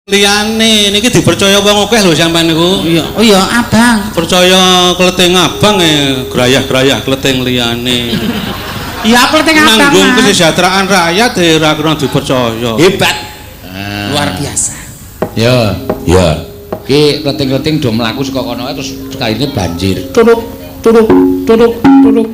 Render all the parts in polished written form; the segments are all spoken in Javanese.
Liyane niki dipercaya wong akeh lho sampean niku. Iya, oh iya abang. Percaya kleting abang e grayah-grayah kleting liyane. Iya aku kleting abang. Nanggung kesejahteraan rakyat e ora kena dipercaya. Hebat. Luar biasa. Ya, ya. Ki kleting-kleting do mlaku saka kono kae terus kaine banjir. Tuduk, tuduk, tuduk, tuduk.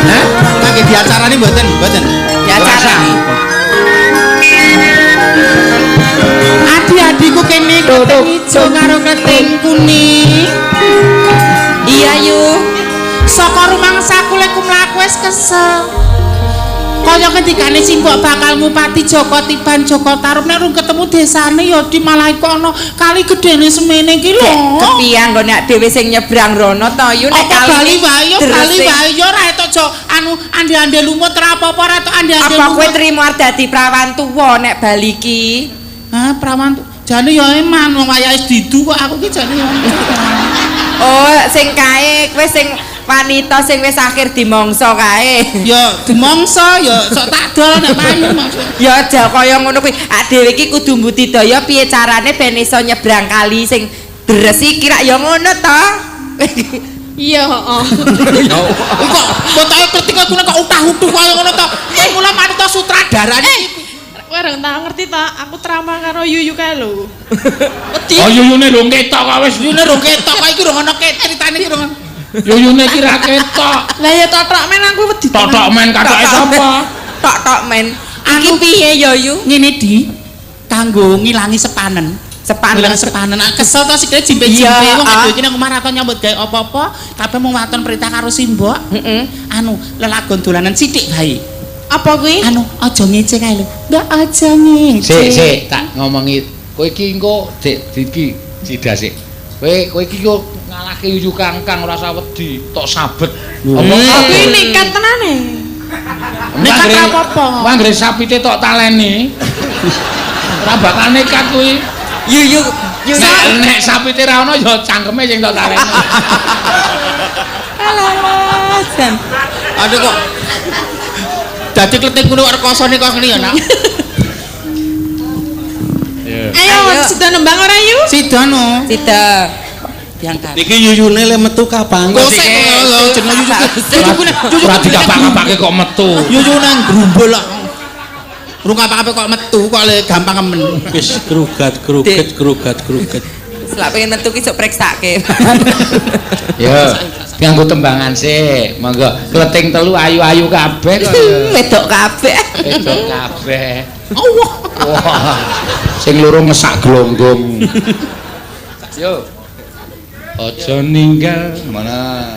Hah? Kangge diacarani mboten, mboten. Diacarani. Adi-adiku kene kleting ijo karo kleting kuning. Iya yu. Saka rumangsaku lek mlaku wis kesel. Kaya ngendikane simbok bakal ngupati Joko Tiban Joko Tarub nek rung ketemu desane ya di malah iku ana kali gedene semene iki lho. Kepiye anggone ak dhewe sing nyebrang rono to yu nek Apa kali bali wae ya bali wae ya ora etok jo anu ande-ande lumut ora apa-apa ora etok ande-ande Apa kowe lumut. trimo arep dadi prawan tuwa nek bali ki? Hah, prawan jane ya eman wong wayahe wis didu kok aku ki jane ya. Oh, sing kae kowe sing wanita sing wis akhir dimongso kae. Ya dimongso ya sok tak dol nek payu maksud. Ya aja kaya ngono kuwi. Ak dhewe iki kudu mbudidaya piye carane ben iso nyebrang kali sing deres iki rak ya ngono to. Iya, heeh. Kok botoke kleting kuwi kok utah-utuh kaya ngono to. Kowe mula manut sutradarane iki. Kowe ora tau ngerti ta, aku trauma karo Yuyu kae lho. Wedi. Oh yuyune rung ketok kok wis. Yune rung ketok kok iki rung ono critane iki rung. Yuyune iki ra ketok. Lah ya totok men aku wedi. Totok men katoke sapa? Tok-tok men. Iki piye ya Yu? Ngene di kanggo ngilangi sepanen. Sepanen. Ngilangi sepanen. Ah, kesel to sikile jimpe-jimpe Iya, wong ah. dhewe iki nang omah ra tau nyambut gawe apa-apa, kabeh mung waton perintah karo simbok. Heeh. Anu, lelagon dolanan sithik bae. Apa kuwi? Anu, aja ngece kae lho. Mbak aja ngece. Sik, sik, tak ngomongi. Kowe iki engko Dik iki sida sik. Kowe iki kok ngalahke Yuyu Kangkang ora usah wedi, tok sabet. Apa Aku nekat tenane. Nekat ra apa-apa. Anggere sapite tok taleni. Ora bakal nekat kuwi. Yuyu Yuyu. Nek sapite ra ono ya cangkeme sing tok taleni. Alah, jan. Aduh kok. Dadi kleting kuwi kok rekosone kok ngene ya, Nak. Ayo, sida nembang ora Yu? Sida no. Sida. Diangkat. Niki yuyune le metu kapan? Kok sik lho jeneng Yuyu. Yuyu kuwi Yuyu Ora dikapak-kapake kok metu. Yuyu nang grumbul kok. Rung apa-apa kok metu kok le gampang kemen. Wis krugat kruget krugat kruget. Selak pengen metu ki sok preksake. Ya, nganggo tembangan sik. Monggo kleting telu ayu-ayu kabeh kok. Wedok kabeh. Wedok kabeh. Allah. Wah. Sing loro ngesak glonggong. Yo. Aja ninggal mana?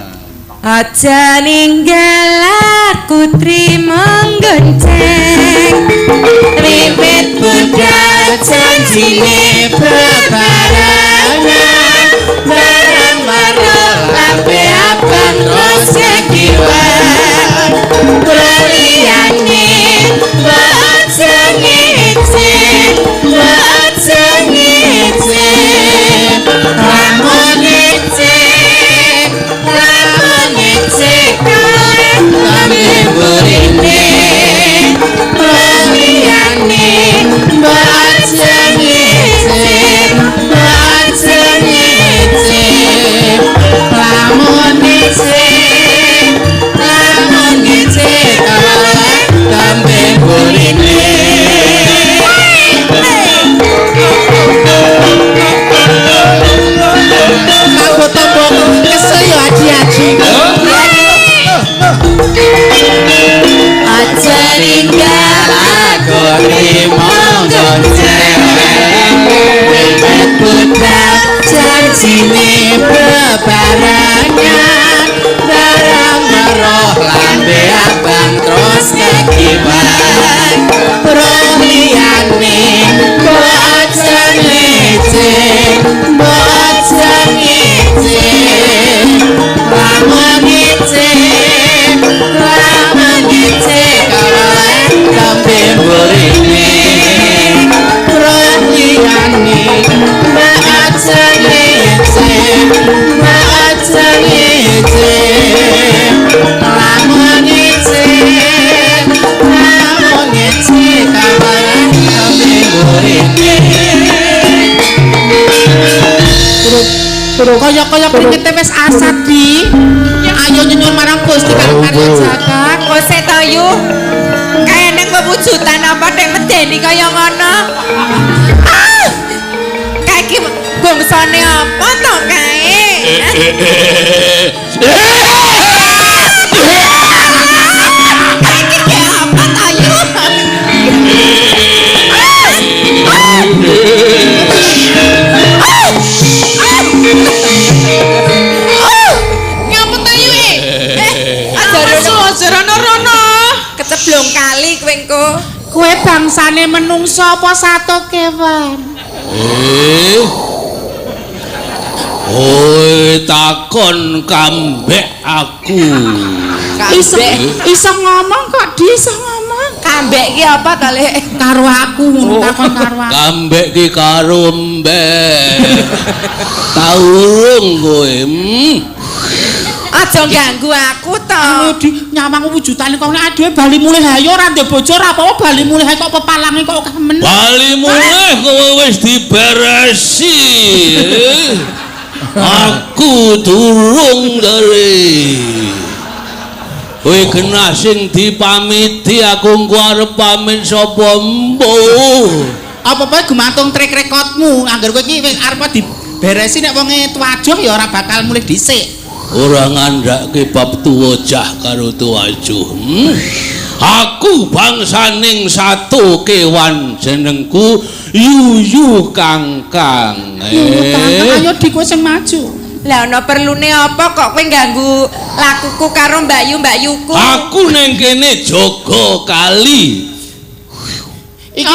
Aja ninggal aku trimo gonceng. Wiwit budal janjine bebarengan. Barang marang lambe abang terus kekiwan. Liyane aja ngece, aja ngece. Lamun ngece, lamun ngece kalih lambe burine. Liyane aja ngece, aja ngece. Lamun ngece, lamun ngece kalih lambe burine. Kanggo tombo kesel ya aji-aji. Aja ninggal aku trimo gonceng. Wiwit budal janjine bebarengan. Barang weruh lambe abang terus kekiwan. Roh liyane aja ngece, aja ngece. Lamun ngece, lamun ngece kalih lambe burine. Roh liyane aja ngece, Kaya-kaya kringete wis asat, Di. Ayo nyuwun marang Gusti kang karya jagat. Kok sik to, Yu? Kaya nang pewujudan apa nek medeni kaya ngono? Ah! Kae iki bangsane apa to kae? Kae iki kae apa to, Yu? Ngapa ta Yu? Aja rono, Aja rono-rono. Keceblong kali kowe engko. Kowe bangsane menungso apa sato kewan? Kowe takon kambek aku. Iso Kambek. iso ngomong kok, Di, iso ngomong. Kambek ki apa to, Lek? Karo aku ngono takon karo aku. Kambek ki karo mbek. Tau urung kowe? Aja ganggu aku to. Anu Di, nyawang wujudane kok nek adewe bali mulih ayo ora ndek bojo ora apa-apa bali mulih ae kok pepalange kok akeh men. Bali mulih kowe wis diberesi. Aku durung dari. Kowe genah sing dipamiti aku engko arep pamit sapa mbuh. Apa-apa gumantung trek rekodmu. Angger kowe iki wis arep diberesi nek wonge tuajuh ya ora bakal mulih dhisik. Ora ngandhake bab tuwajah karo tuwajuh. Aku bangsaning satu kewan jenengku Yuyu Kangkang. Yuyu Kangkang, ayo Di kowe sing maju. Lah ana perlune apa kok kowe ganggu lakuku karo Mbak Yu Mbak Yuku? Aku ning kene jaga kali. Iki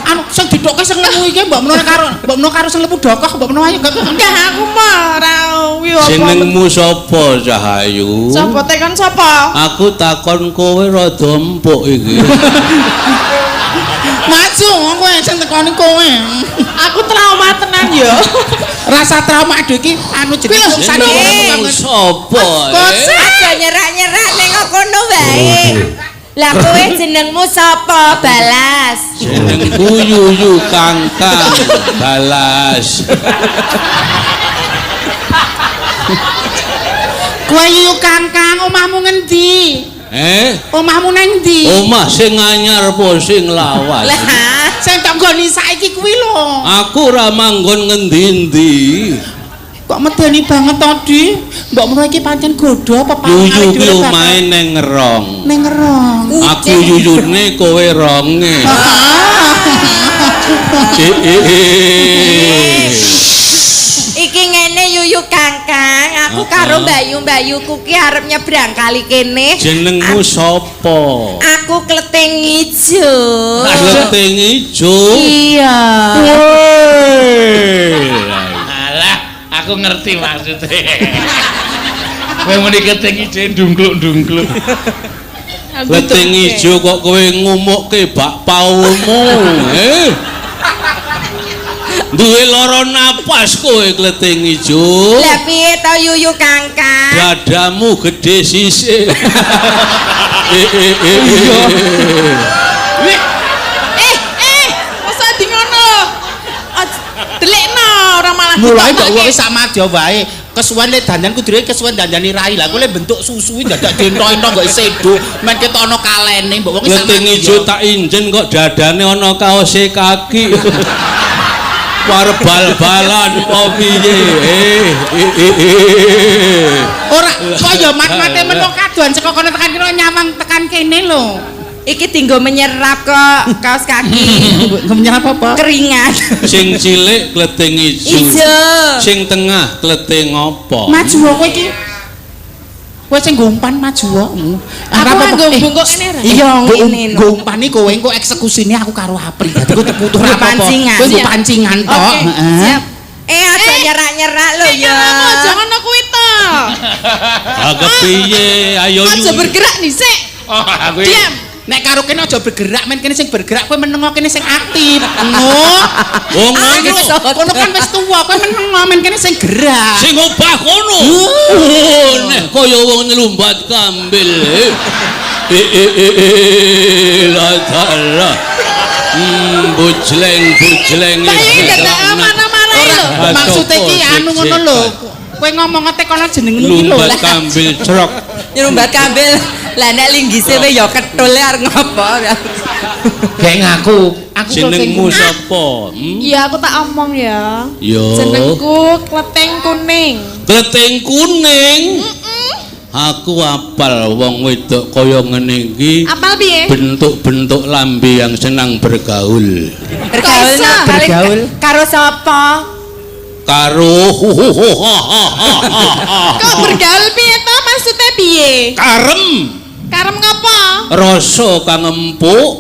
anu sing ditokke sing lemu iki mbok menawa karo mbok menawa karo sing lemu dokoh mbok menawa ayo gak Enggak aku mah ora kuwi apa. Jenengmu sapa Cahayu? Sapa tekon sapa? Aku takon kowe rada empuk iki. Maju kowe sing tekoni kowe. Aku trauma tenan yo. Rasa trauma aduh iki anu jenenge Jenengmu sapa? Aja nyerak-nyerak ning kono wae. Lah kowe jenengmu sapa? Balas. Jenengku Yuyu Kangkang. Balas. Kowe Yuyu Kangkang omahmu ngendi? Omahmu nang ndi? Omah sing anyar apa sing lawas? Lah, Sing tak nggoni saiki kuwi lho. Aku ora manggon ngendi-endi. Kok medeni banget to, Di? Mbok menawa iki pancen godho apa Yuyu ki omahe ning ngerong. Ning ngerong. Aku yuyune kowe ronge. Iki ngene Yuyu Kangkang, aku karo Mbak Yu Mbak Yuku ki arep nyebrang kali kene. Jenengmu sapa? Aku kleting ijo. Kleting ijo. Iya. Alah, aku ngerti maksudnya. Kowe muni kleting ijo ndungkluk-ndungkluk. Kleting ijo kok kowe ngumukke bakpaumu, Duwe lara napas kowe kleting ijo. Lah piye to Yuyu Kangkang? Dadamu gede sisik. Masa di ngono? Delikno ora malah Mulai mbok wong sama aja wae. Kesuwen le dandan kudune kesuwen dandani rai. Lah kowe le bentuk susu iki dadak dento-ento kok sedo. Men ketok ana kalene mbok wong sama. Kleting ijo tak injen kok dadane ana kaose kaki. Arep bal-balan apa piye? Ora kok ya mat-mate men wong kadohan saka kono tekan kene nyawang tekan kene lho. Iki dinggo menyerap kok kaos kaki. Menyerap apa? Keringat. Sing cilik kleting ijo. Ijo. Sing tengah kleting apa? Maju kowe iki. Kowe sing ngumpan maju kok. Aku nganggo bungkuk ngene ora? Iya, Ngene lho. ngumpani kowe engko eksekusinya aku karo Apri. Dadi kowe butuh ora apa-apa. Pancingan. Kowe nggo pancingan tok, heeh. Siap. Aja nyerak-nyerak lho ya. Aja ngono kuwi to. Ah kepiye? Ayo Aja bergerak dhisik. Oh, aku Diam. Nek karo kene aja bergerak, men kene sing bergerak kowe menengo kene sing aktif. Ngono. Oh ngono. Kono kan wis tuwa, kowe menengo men kene sing gerak. Sing obah kono. Nek kaya wong nyelumbat kambil. La dalah. Bujleng bujleng. Lah iki dadak marah-marah. lho. Maksude iki anu ngono lho. Kowe ngomong tekono jenengmu iki lho. Lumbat kambil crok. Nyerumbat kambil. Lah nek linggise we ya kethul arep ngopo. Gek ngaku, aku kok sing Jenengmu sapa? Hmm? Iya, aku tak omong ya. Yo. Jenengku Kleting Kuning. Kleting kuning. Aku apal wong wedok kaya ngene iki. Apal piye? Bentuk-bentuk lambe yang senang bergaul. Bergaul Kok iso? Bergaul karo sapa? Karo Kok bergaul piye to? Maksudnya piye? karem Karem ngopo? rasa kang empuk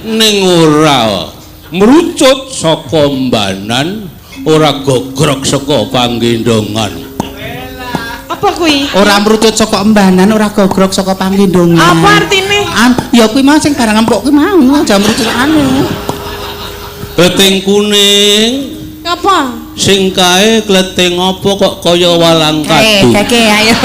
ning ora mrucut saka mbanan, ora gogrok saka panggendongan. Apa kuwi? Ora mrucut saka embanan, ora gogrok saka panggendongan. Apa artine? Ya kuwi mau sing barang empuk kuwi mau, aja mrucut anu. Kleting kuning Ngapa? sing kae kleting apa kok kaya walang kadu. Keke ayo.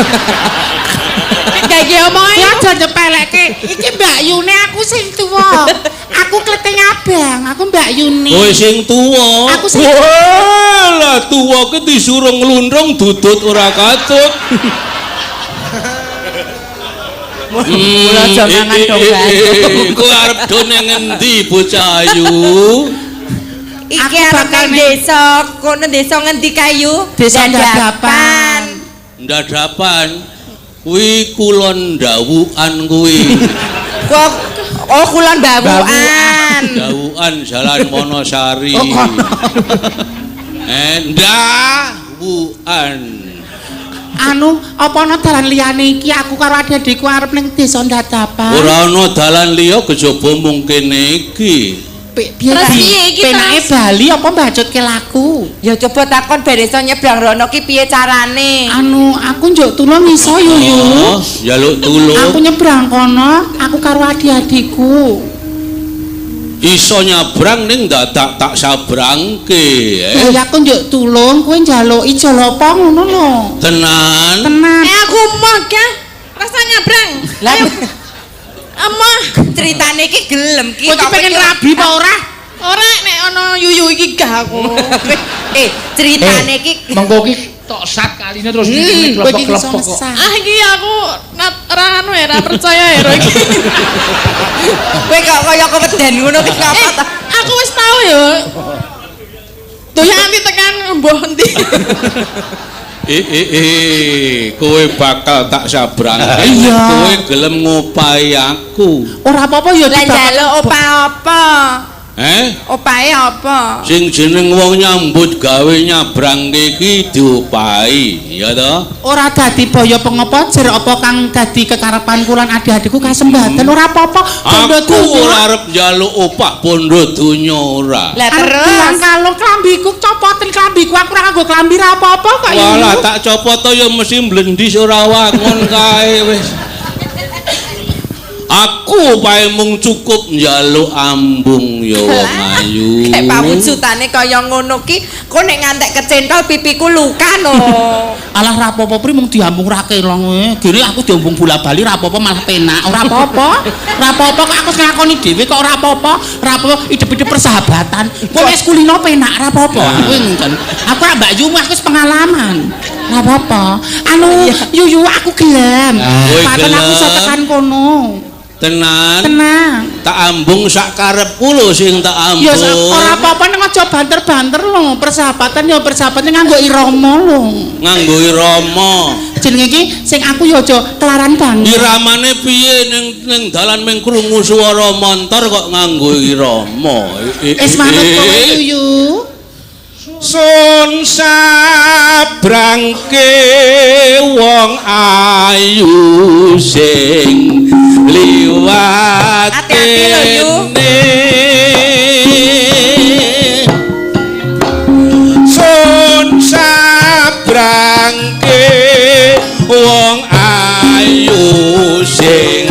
Kayak omong Kowe ayo. aja nyepelekke. Iki Mbak Yune aku sing tuwa. Aku kleting abang, aku Mbak Yune. Kowe sing tuwa. Aku sing- Walah tuwa ki disuruh ngluntrung dudut ora katut. Mula aja mangan domba. Kowe arep do nang ngendi bocah ayu? Iki Aku arep bakal nang desa, kono desa ngendi kayu? Desa Dadapan. Ndadapan kuwi kulon dawukan kuwi. Kok oh kulon Bawuan. Dawukan Jalan Wonosari. Oh, kono. Ndawukan. Anu, apa ana dalan liyane iki aku karo adik-adikku arep ning desa Dadapan. Ora ana dalan liya kejaba mung kene iki. Piye Terus ta? piye iki, Penake terus? Bali apa mbacutke laku? Ya coba takon ben iso nyebrang rono ki piye carane? Anu, aku njuk tulung iso Yuyu. Oh, njaluk tulung. Aku nyebrang kono, aku karo adik-adikku. Iso nyabrang ning dadak tak sabrangke. Eh. Ya aku njuk tulung, kowe njaluk ijol apa ngono lho. Tenan. Tenan. Eh aku moh kah? Rasa nyabrang. Lah Emoh. ceritane iki gelem ki. Kowe iki pengen rabi apa ora? Ora nek ana yuyu iki gah aku. Ceritane iki mengko ki tok sat kaline terus Kowe iki iso klepok-klepok kok. ngesah. Ah iki aku ora anu ya, ora percaya ya ro iki. kowe kok kaya keweden ngono ki ngapa Eh, ta? aku wis tau ya. Tuh ya anti tekan mbuh endi. Kowe bakal tak sabrangke. Iya. Kowe gelem ngopahi aku. Ora apa-apa ya Lah dibakar. njaluk opah apa? Eh? Opahe apa? Sing jeneng wong nyambut gawe nyabrangke iki diopahi, ya toh? Ora dadi boyo pengopo jer apa kang dadi kekarepan kula lan adik-adikku kasembadan ora apa-apa. Bondo Aku ora arep njaluk opah bondo donya ora. Lah terus terus kalung klambiku copoten klambiku aku ora nganggo klambi ra apa-apa kok Walah tak copot to ya mesti mblendis ora wangun kae wis. Aku pae mung cukup njaluk ambung ya wong ayu. Kayak pawujudane kaya ngono ki, kok nek ngantek kecentol pipiku luka no. Alah ra apa-apa pri mung diambung ra kelong kowe. Gere aku diambung bola-bali ra apa-apa malah penak. Ora apa-apa. Ra apa-apa kok aku wis nglakoni dhewe kok ora apa-apa. Ra apa-apa idep-idep persahabatan. Kowe wis kulino penak ra apa-apa. Aku ngoten. Aku ra Mbak Yu aku wis pengalaman. Ra apa-apa. Anu Yuyu aku gelem. Kowe Paten aku iso gelem. tekan kono. Tenan. Tenang. Tak ambung sak karepku lho sing tak ambung. Ya ora apa-apa nek aja banter-banter lho. Persahabatan ya persahabatan nganggo irama lho. Nganggo irama. Jenenge iki sing aku ya aja kelaran banget. Iramane piye ning ning dalan mung krungu swara montor kok nganggo irama. Wis manut kowe Yuyu. Sun sabrangke wong ayu sing liwat Hati-hati lho, Yu. kene. Sun sabrangke wong ayu sing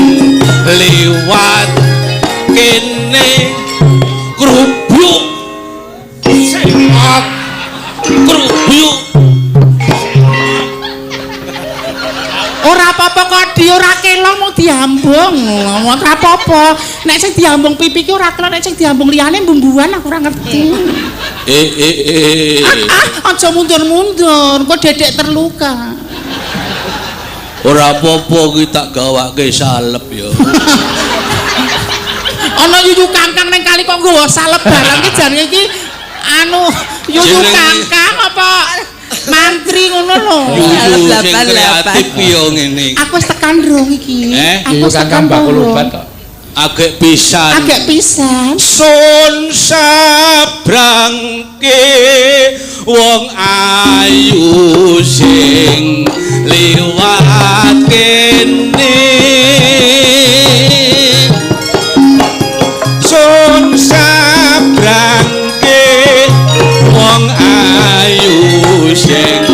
liwat kene grubyuk semak grubyuk. Ora apa-apa kok di ora kelong mung diambung. Ora apa-apa. Nek sing diambung pipi ki ora kelong, nek sing diambung liyane bumbuan aku ora ngerti. Eh eh eh. Ah, aja mundur-mundur, kok dedek terluka. Ora apa-apa ki tak gawake salep ya. Ana yuyu kangkang ning kali kok nggawa salep barang ki jarene iki anu yuyu kangkang apa mantri ngono lho. Yuyu sing kreatif yo ngene. Aku wis tekan rong iki. Eh? Aku Yuyu wis tekan kangkang bakul rong. obat kok. Agek pisan. Agek pisan. Sun sabrangke wong ayu sing liwat kene. Sun sabrangke wong ayu sing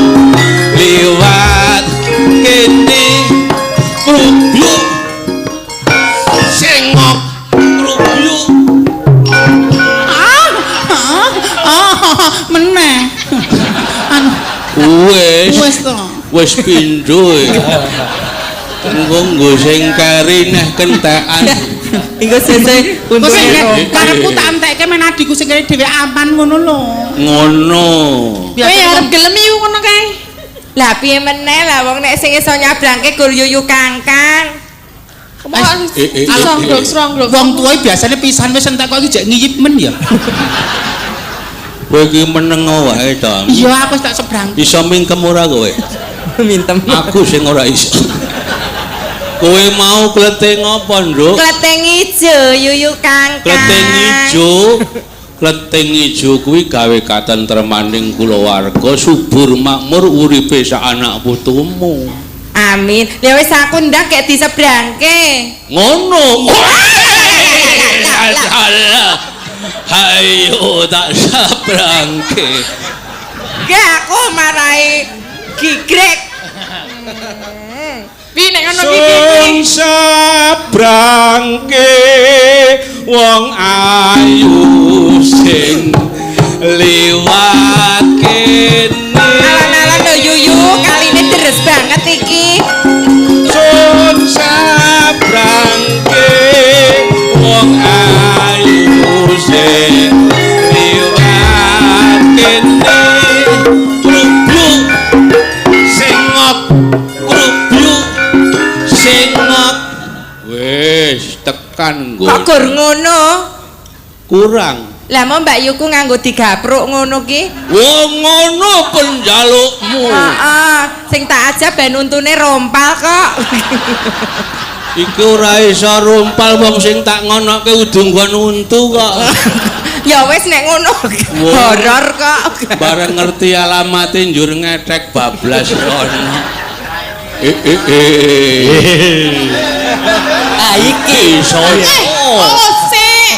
liwat kene. Krubyuk sengok krubyuk. Ah, ah, ah, meneh. Anu, Wis wis to. wis pindho. Engko nggo sing keri neh kentekan. Engko sesuk Kok sing untune. karepku tak entekke men adikku sing kene dhewe aman ngono lho. Ngono. Kowe arep gelem yu ngono kae. Lah piye meneh lah wong nek sing iso nyabrangke gur yuyu kangkang. Eh, eh, eh, Sronggrok sronggrok. Wong tuwa biasane pisan wis entek kok iki jek ngiyip men ya. Kowe iki meneng wae to. Iya, aku wis tak sebrang. Iso mingkem ora kowe? Mintem. Aku sing ora iso. Kowe mau kleting apa, Nduk? Kleting ijo yuyu kangkang. Kleting ijo. Kleting ijo kuwi gawe katentremaning kulawarga, subur makmur uripe sak anak putumu. Amin. Lah wis aku ndak gek disebrangke. Ngono. Alah. Hayo tak sabrangke. Gek aku marai gigrek. Pi nek ngono ki piye? Sun sabrangke wong ayu sing liwat kene. Alon-alon lho yuyu, kaline deres banget iki. Sun sabrangke wong ayu sing liwat kene. Krubyuk sengok krubyuk sengok. Wis tekan nggo. Kok gur ngono? Kurang. Lah mau Mbak Yuku nganggo digapruk ngono ki? Wong ngono penjalukmu. Heeh, sing tak aja ben untune rompal kok. Iki ora iso rompal wong sing tak ngonoke udu nggon untu kok. Ya wis nek ngono horor kok. Bareng ngerti alamate njur ngethek bablas rono. Eh eh eh. Ah iki Iso. Oh, sik.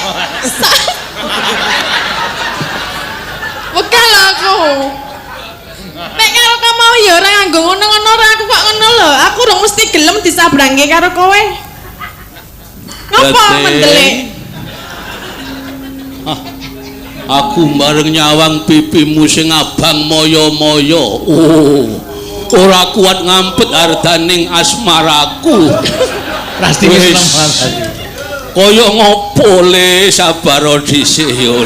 Wegah lho aku. Nek karo kamu mau ya ora nganggo ngono-ngono ora aku kok ngono lho. Aku rong mesti gelem disabrangke karo kowe. Ngopo mendelik? Ah, aku bareng nyawang pipimu sing abang moyo-moyo. Oh, ora kuat ngampet hardaning asmaraku. Pasti Wis. seneng banget. Kaya ngopo le sabar dhisik yo.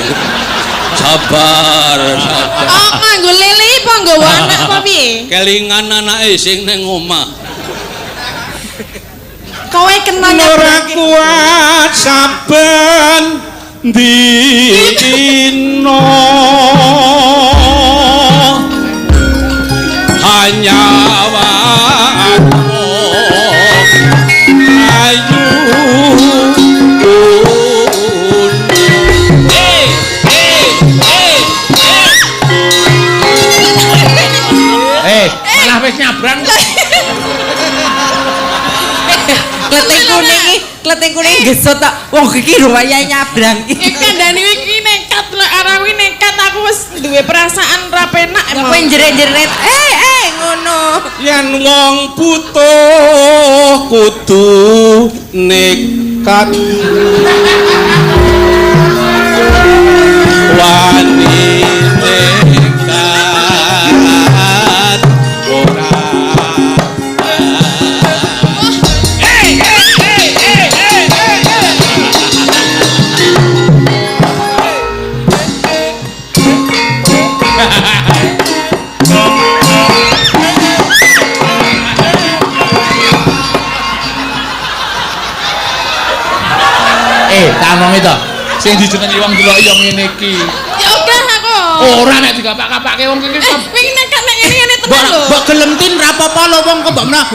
Sabar, sabar. Oh, nganggo lele apa nggawa anak apa piye? Kelingan anake sing ning omah. Kowe kena Ora nyabrangke. kuat saben dina. Hanya awakmu ayu. Eh, eh, eh, eh. Eh, malah wis nyabrang. Kleting kuning iki, kleting kuning gesut tok. Wong iki wayahe nyabrang iki. Iki kandhane iki nekat lho, arah kuwi nekat aku wis duwe perasaan ra penak Lah kowe jerit-jerit, eh eh ngono. Yen wong butuh kudu nekat wani nekat ora Omongi to. Sing dijenengi wong delok ya ngene iki. Ya ogah aku. Ora nek digapak-gapake wong iki. Wingi nek nek ngene-ngene tenan lho. Mbok gelem tin ra apa-apa lho wong kok mbok menawa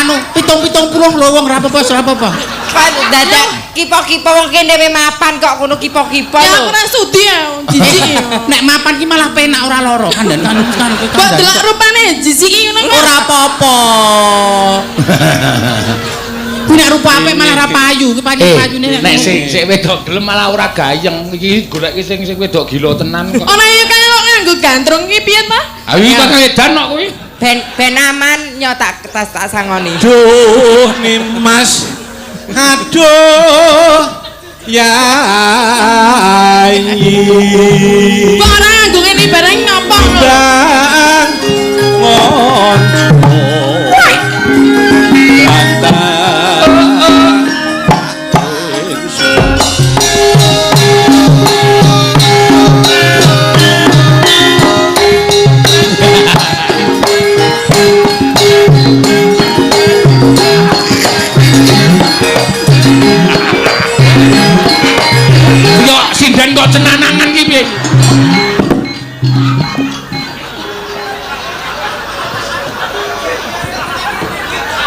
anu 70 lho wong ra apa-apa ora apa-apa. Kok dadak kipo-kipo wong kene we mapan kok kono kipo-kipo Ya lho. aku ora sudi ya, jijik. Nek mapan ki malah penak ora lara kandan kan kan. Mbok delok rupane jijik iki ngono kok. Ora apa-apa. Kuwi nek rupa apik malah ra payu, ki payu payune Nek sing sik wedok gelem malah ora gayeng. Iki goleki sing sing wedok gila tenan kok. Ora ya kaya kok nganggo gantrung ki piye ta? Ha iki kok edan kok kuwi. Ben aman nyo tak tas tak sangoni. Duh Nimas. Aduh Yai. Kok ora nganggo ngene barang ngopo lho? Bang ngono. Yo sinden kok cenanangan ki piye?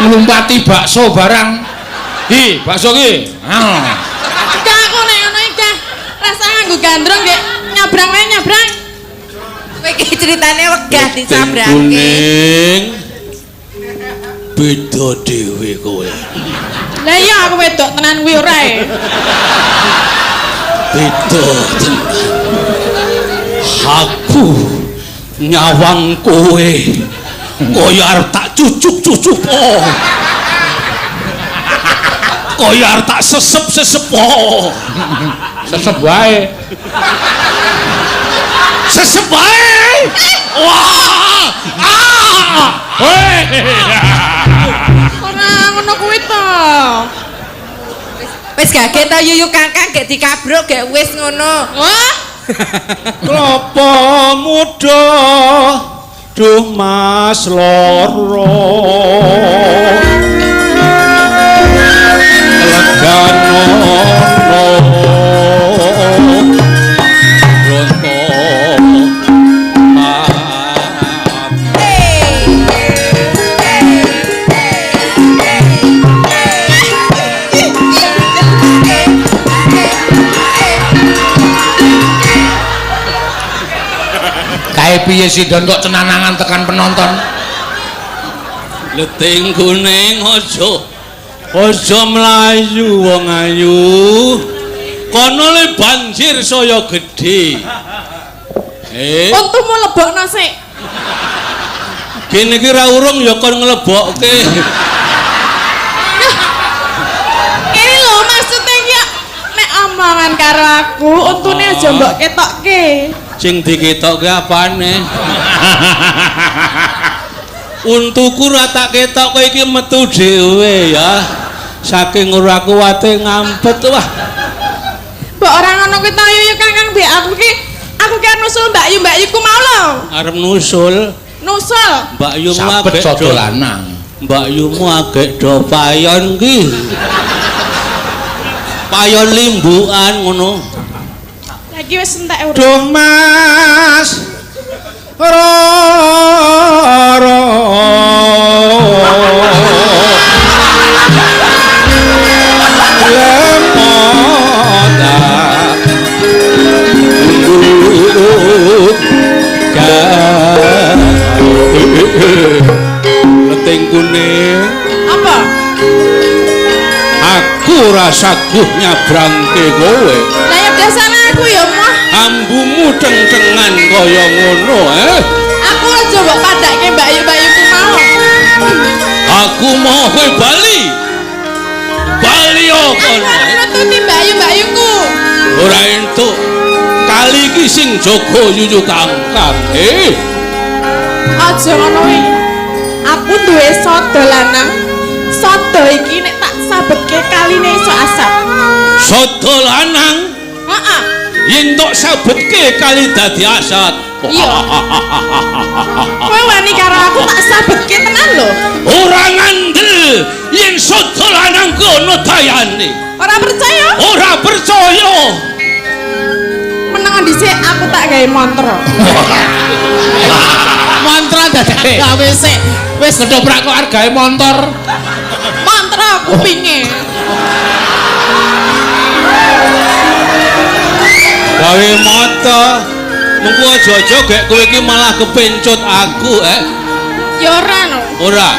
Nglumpati bakso barang. Hi, bakso ki. Ah. Gak aku nek ngono iki gak rasa nganggo gandrung nggih nyabrang wae nyabrang. Kowe iki ceritane wegah disabrangke. Kuning. Beda dhewe kowe. Lah iya aku wedok tenan kuwi ora e. Beda tenan. Aku nyawang kowe kaya arep tak cucuk-cucuk po. Kaya arep tak sesep-sesep po. Sesep wae. Sesep wae. Wah. Ah. Hei. Ora ngono kuwi to. Wis gage to Yuyu Kangkang gek dikabruk gek wis ngono. Wah, Klopo muda duh Mas loro. Legano ronto Kae piye sindon kok cenanangan tekan penonton? Leting kuning aja aja mlayu wong ayu. Kono le banjir saya gedhe. Untumu lebokno sik. Kene iki ra urung ya kon nglebokke. Ini lho maksudnya iki nek omongan karo aku, untune aja mbok ketokke. Sing diketokke apane? Untuku ora tak ketok kowe iki metu dhewe ya. Saking ora kuwate ngampet wah. Mbok ora ngono kuwi ta Yuyu Kangkang mbek aku ki nusul Mbak Yu, Mbak Yuku mau lho. Arep nusul. Nusul. Mbak Yumu Sabet agek sada do lanang. Mbak Yumu agek do payon ki. Payon limbukan ngono. Lagi wis entek urip. Duh Mas Roro. Lemota Leting kuning. Apa? Aku ora saguh nyabrangke kowe. Lah ya biasane aku ya moh. Ambumu ceng-cengan kaya ngono, eh. Aku aja mbok padake Mbak Yu, Mbak Yuku mau. Aku mau kowe bali. Bali Aku kono. arep nututi Mbak Yu, Mbak Yuku. Ora entuk. Kali iki sing jaga Yuyu Kangkang. Aja ngono kuwi. Aku duwe sada lanang. Sada iki nek tak sabetke kaline iso asap. Sada lanang Heeh. yen tok sabetke kali dadi asat. Iya. Kowe wani karo aku tak sabetke tenan lho. Ora ngandel yen sada lanang kono dayane. Ora percaya? Ora percaya. Meneng dhisik aku tak gawe mantra. Mantra dadake. Gawe sik. Wis ketoprak kok arep gawe motor. Mantra kupinge. Gawe mata. Mengko aja-aja gek kowe iki malah kepencut aku, eh. Ya ora no. Ora.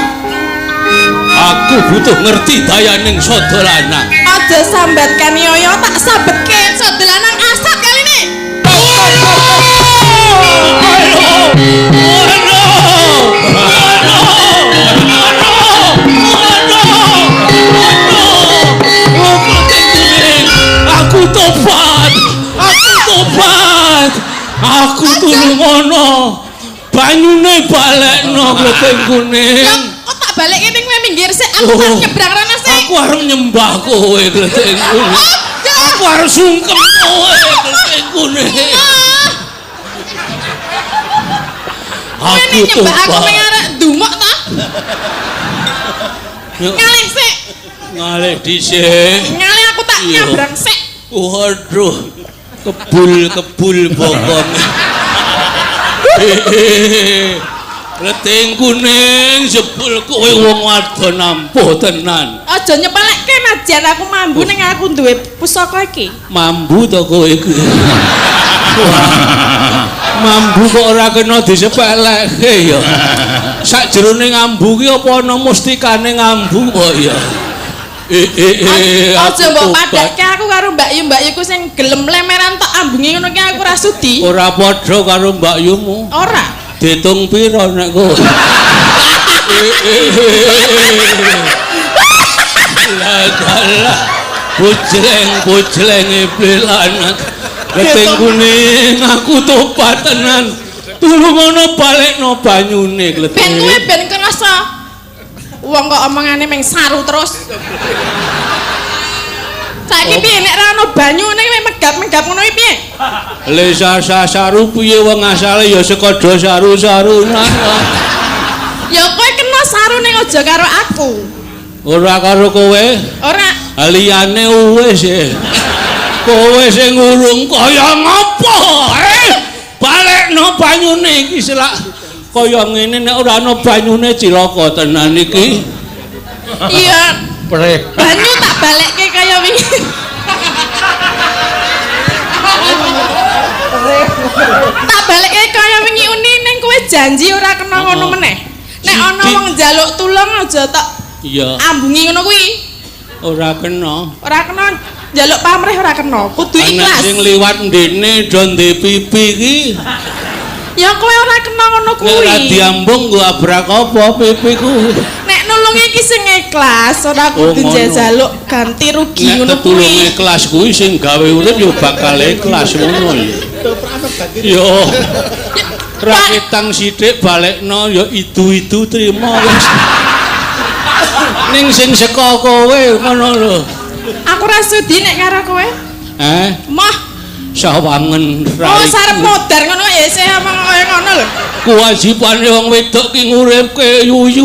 Aku butuh ngerti dayaning sada lanang. Aja sambat kaniaya tak sabetke sada lanang asat kali ini. Aku tobat. Aku tobat. Aku tulungono. Banyune balekno kleting kuning. Kok tak balekke ning kowe minggir sik, aku tak nyebrang rono sik. Aku arep nyembah kowe kleting kuning. Aku arep sungkem kowe kleting kuning. Aku nyembah aku meng arek ndumuk ta? Ngalih sik. Ngalih dhisik. Ngalih aku tak nyabrang sik. Waduh. Kebul-kebul bokong. Kleting kuning jebul kowe wong wadon ampuh tenan. Aja nyepelekke najan aku mambu ning aku duwe pusaka iki. Mambu to kowe iki? Mambu kok ora kena disepelekke ya. Sakjerone ngambu ki apa ana mustikane ngambu kok ya. Aja mbok padhakke aku karo Mbak Yu, Mbak Yuku sing gelem lemeran tok ambunge ngono ki aku ora sudi. Ora padha karo Mbak Yumu. Ora. Ditung pira nek kowe? Lah bojleng-bojlenge blelanat. Kleting kuning aku tobat tenan. Tulungono balekno banyune kleting. Ben kowe ben kerasa. Wong kok omongane meng saru terus. Saiki piye nek ora ono banyu ning megap-megap ngono iki piye? Le saru piye wong asale ya saka do saru-sarunan. Ya kowe kena saru ning aja karo aku. Ora karo kowe? Ora. Liyane wis e. Kowe sing ngurung kaya ngopo? Balekno banyune iki selak kaya ngene nek ora ana banyune cilaka tenan iki. Iya. Banyu tak balekke kaya wingi. Tak balekke kaya wingi uni ning kowe janji ora kena ngono meneh. Nek ana wong njaluk tulung aja tak iya ambungi ngono kuwi. Ora kena. Ora kena njaluk pamrih ora kena. Kudu ikhlas. Ana sing liwat ndene do ndek pipi iki. Ya kowe ora kena ngono kuwi. Nek ora diambung nggo abrak apa pipiku. Nek nulungi iki sing ikhlas, ora kudu njaluk ganti rugi ngono kuwi. Nek tetulung ikhlas kuwi sing gawe urip ya bakal ikhlas ngono ya. Yo. Raketang sithik balekno ya idu-idu trimo wis. Ning sing saka kowe ngono lho. Aku ora sudi nek karo kowe. Eh? Moh. Sawangen rai. Oh, sarep modar ngono ya isih omong kaya ngono lho. Kewajibane wong wedok ki nguripke yuyu.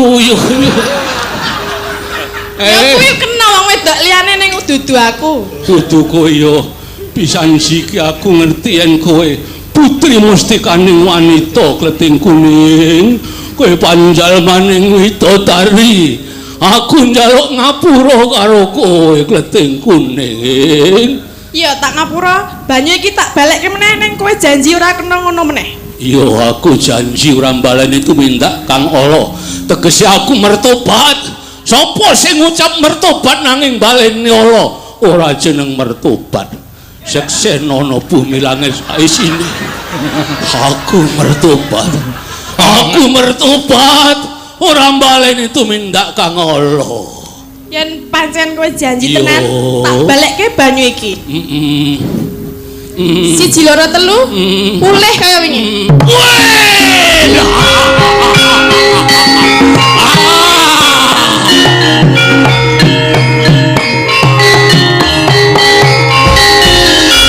Ya kuwi kena wong wedok liyane ning dudu aku. Dudu kowe yo pisan siki aku ngerti yen kowe putri mustikaning wanita kleting kuning, kowe panjalmaning widodari. Aku njaluk ngapura karo kowe kleting kuning. Iya, tak ngapura, banyu iki tak balekke meneh ning kowe janji ora kena ngono meneh. Iya, aku janji ora mbaleni tumindak Kang Ala. Tegese aku mertobat. Sapa sing ngucap mertobat nanging baleni ala? Ora jeneng mertobat. Seksenono bumi langit saisine. Aku mertobat. Aku mertobat. Ora mbaleni tumindak Kang Ala. Yen pancen kowe janji tenan, tak balekke banyu iki. Siji loro telu, pulih kaya wingi.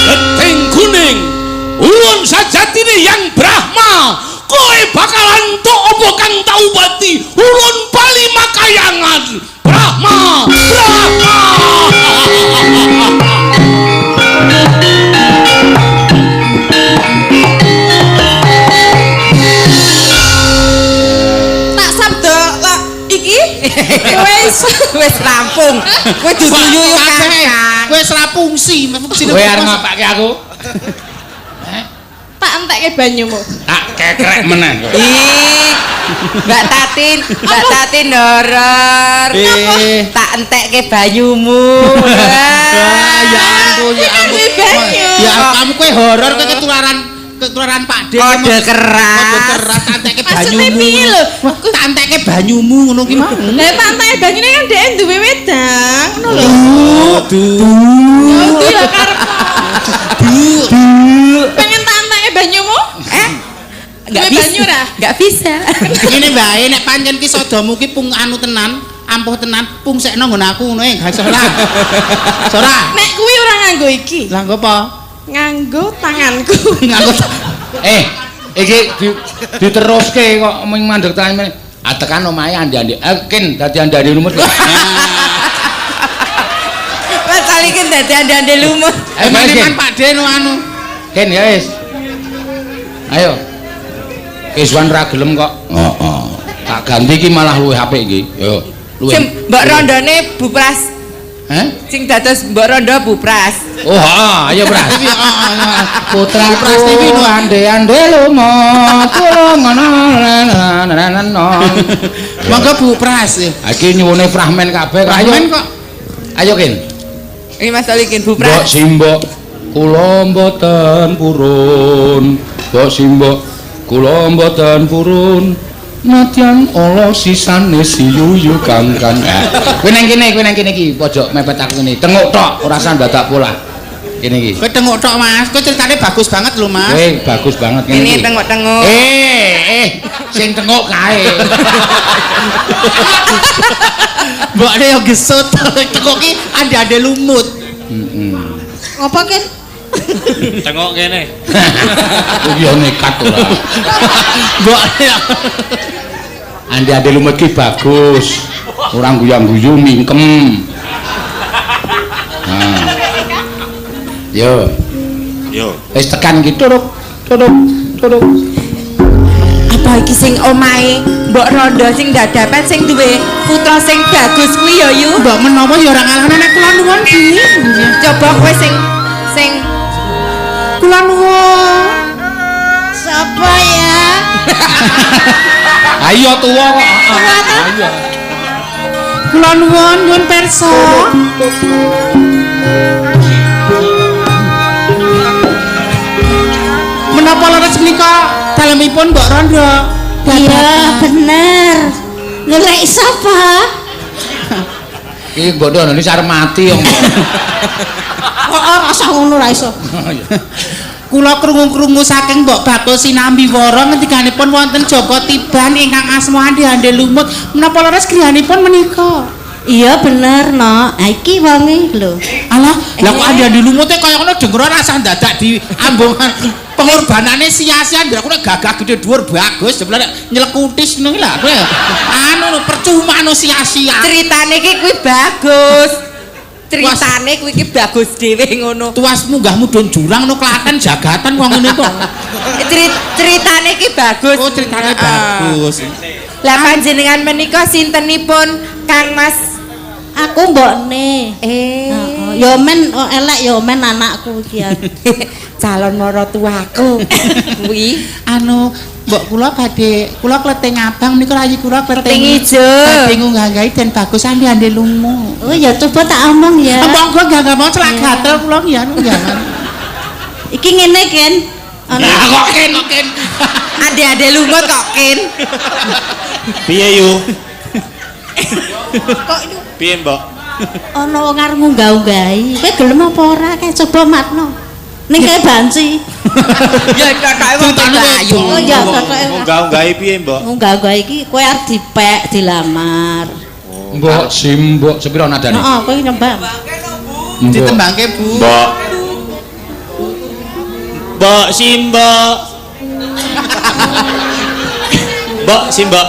Leting kuning, ulun sajatine yang Brahma, kowe bakalan entuk apa kang taubati, ulun bali makayangan. Brahma, Brahma. Wis Wis rampung. Kowe dudu yuyu Kangkang. Wis ra fungsi, fungsi. Kowe arep ngapake aku? Tak entekke banyumu. Tak kekrek meneh. Ih. Mbak Tatin horor. Tak entekke banyumu. Ya ampun, ya ampun. Kuwi banyu. Ya kamu kowe horor kowe ketularan Pak De. Kode keras. Kode keras tak entekke Maksudnya banyumu. piye lho? Wah, tak entekke banyumu ngono ki mau. Lah tak entekke banyune kan dhek duwe wedang, ngono lho. Aduh. Duh ya karepmu. Pengen tak entekke banyumu? Enggak Duwe bisa. banyu ra? Enggak bisa. Ngene wae nek pancen ki sodomu ki pung anu tenan, ampuh tenan, pungsekno nggon aku ngono e, gak iso ora. Iso ora? Nek kuwi ora nganggo iki. Lah nggo apa? Nganggo tanganku. Nganggo Iki diteruske kok mung mandek tangan meneh. Ah tekan omahe andi-andi. Kin dadi andi-andi lumut. Mas Ali ki dadi andi-andi lumut. Eman-eman Pak De no anu. Kin ya wis. Ayo. Kiswan ra gelem kok. Heeh. Tak ganti iki malah luwih apik iki. Yo, luwih. Sing mbok rondone Bu Pras. Heh? Sing dados mbok rondo Bu Pras. Oh, heeh, ayo Pras. Putraku Pras TV no. ande-ande lumut tulung ngono. Monggo Bu Pras. Iki nyuwune fragmen kabeh kok. Ayo. Fragmen kok. Ayo Kin. Ini Mas Ali kin Bu Mbok Pras. simbok kula mboten purun. Mbok simbok kula mboten purun. Nadyan ala sisane si Yuyu Kangkang. Kowe nang kene, kowe nang kene iki, pojok mepet aku ngene. Tenguk tok, ora usah ndadak pola. Kene iki. Kowe tengok tok Mas, kowe ceritane bagus banget lho Mas. Kowe bagus banget ngene Ini iki. tengok-tengok. Sing tenguk kae. Mbokne yo gesut. Tengok ki ande-ande lumut. Heeh. Apa kin? Tengok kene. Kuwi yo nekat ora. Mbokne Ande-ande lumut ki bagus. Ora guyang-guyu mingkem. Nah. Yo, Yo. wis tekan iki turuk turuk turuk. Apa iki sing omahe mbok rondo sing dadapan sing duwe putra sing bagus kuwi ya Yu? Mbok menawa ya ora ngalahne nek kula nuwun Bi. Coba kowe sing sing Kula nuwun. Sapa ya? Ayo tuwa kok. Ayo. Kula nuwun nyuwun pirsa. Menapa leres menika dalemipun Mbok Rondo? Iya, bener. Golek sapa? Iki mbok ndono ini arep mati yo. Kok ora usah ngono ra iso. Kula krungu-krungu saking Mbok Bakul Sinambi Wara ngendikanipun wonten Joko Tiban ingkang asma Ande-ande Lumut. Menapa leres griyanipun menika? Iya bener no. Ha iki wonge lho. Alah, lah kok Ande-ande Lumute kaya ngono dengkro rasah dadak di ambongan pengorbanane sia-sia ndak aku nek gagah gede dhuwur bagus jebule nek nyelekutis ngono iki lho aku anu lho percuma anu sia-sia. Ceritane iki kuwi bagus. Ceritane kuwi iki bagus dhewe ngono. Tuas munggah mudhun jurang no Klaten jagatan wong ngene kok. Ceritane iki bagus. Oh, ceritane bagus. Lah panjenengan menika sintenipun Kang Mas? Aku mbokne. Eh. Heeh. Ya men oh, elek ya men anakku iki ya. Calon maratuaku kuwi Anu, mbok kula badhe kula kleting abang menika rayi kula kleting kleting ijo. Badhe ngunggah-nggahi den bagus ande-ande lumu. Oh ya coba tak omong ya. Monggo nggak mau celak gatel kula nggih anu nggih. Iki ngene Ken. Ana Lah kok ken kok ken. Ade-ade lumut kok kin. Piye yu? kok Piye, Mbok? ana wong arep ngunggah-unggahi. Kowe gelem apa ora? Kae coba matno. Ning kae banci. Ya totoke wong Ceritane ayu. Oh ya pokoke Munggah-unggahi piye, Mbok? ngunggah-unggahi iki kowe arep dipek dilamar. Mbok simbok sepiro nadane? Heeh, kowe nyembah. Mbok. Ditembangke Bu. Mbok. Mbok simbok. Mbok simbok.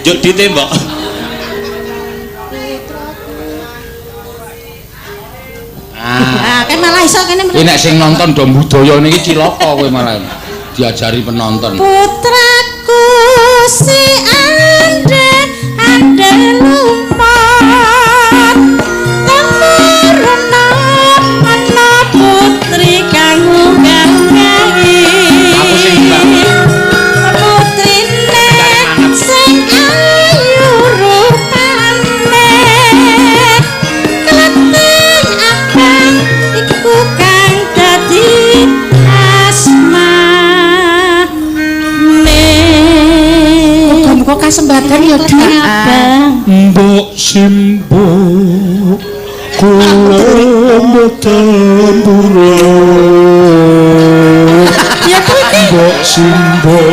Juk ditembok. Ah. Ah, kae malah iso kene. Iki nek sing nonton do budaya niki cilaka kowe malah. Diajari penonton. Putraku si ande ande Sembadan ya, Dik. Abang. Mbok simbok kula mboten purun. Ya kuwi iki. Mbok simbok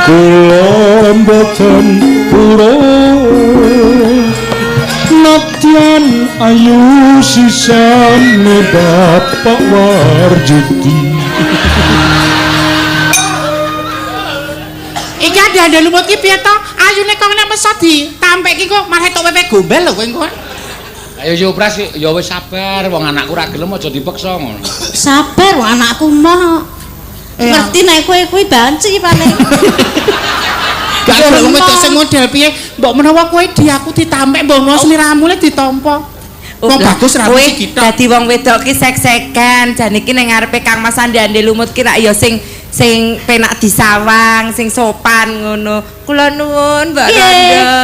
kula mboten purun. Nadyan ayu sisane Bapak Warjidi. Iki ande-ande lumut ki piye to? Ayune kok nek meso ditampek ki kok malah tok wewe gombel lho kowe engko. Ayo yo Pras, ya wis sabar, wong anakku ora gelem aja dipeksa ngono. Sabar wong anakku mah. Iya. Ngerti nek kowe kuwi banci paling. Gak gelem wong wedok sing model piye? Mbok menawa kowe di aku ditampek mbok menawa sliramu le ditampa. Wong bagus ra Kowe mesti kita. dadi wong wedok ki sek-sekan, jane ki ning ngarepe Kang Mas Ande-ande lumut ki rak ya sing sing penak disawang, sing sopan ngono. Kula nuwun Mbak Nggih. Rondo.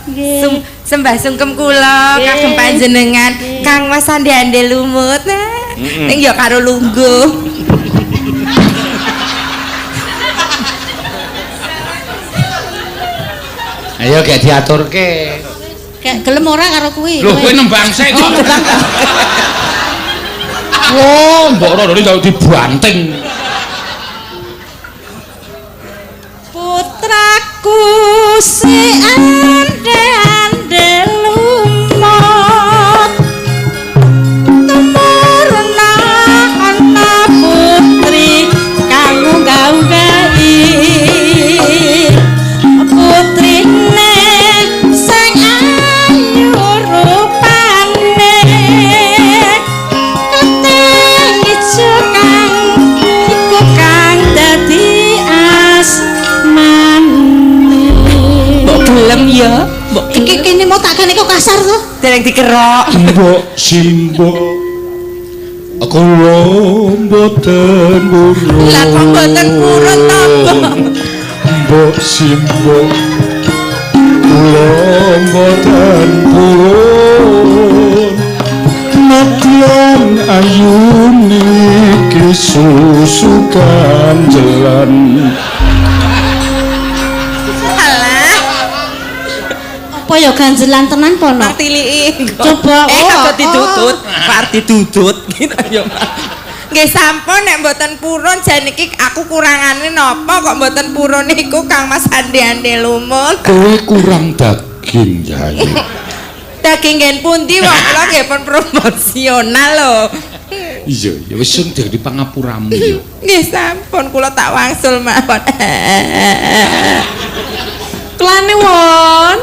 Nggih. Sembah sungkem kula kagem panjenengan Kang Mas Ande-ande lumut. Nah, ning ya karo lungguh. Ayo gak diaturke. Kayak gelem ora karo kuwi. Lho kowe nembang sik kok. Wah, Mbok Rondo iki tau dibanting. Putraku si ande-ande lumut tumuruna ana putri kang unggah-unggahi putrine sing ayu rupane keting ijo kang iku kang dadi asmane. Mbok gelem ya, mbok Iki kene mau tak kene kok kasar to? dereng dikerok. Mbok simbok kula mboten purun. Lah kok mboten purun to, Mbok? Mbok simbok kula mboten purun. Nadyan ayu niki susu kanjelan. Alah, Apa ya ganjelan tenan po no? nang tiliki. Coba, oh, kok oh. didudut, Pak didudut gitu ya. Nggih sampun nek mboten purun jan iki aku kurangane napa kok mboten purun niku Kang Mas Ande-ande lumut. Kowe kurang daging, Yai. Daging nggen pundi wong kula nggih pun promosional lho. Iya, ya wis sing dadi pangapuramu ya. Nggih sampun kula tak wangsul mawon. Kelane won.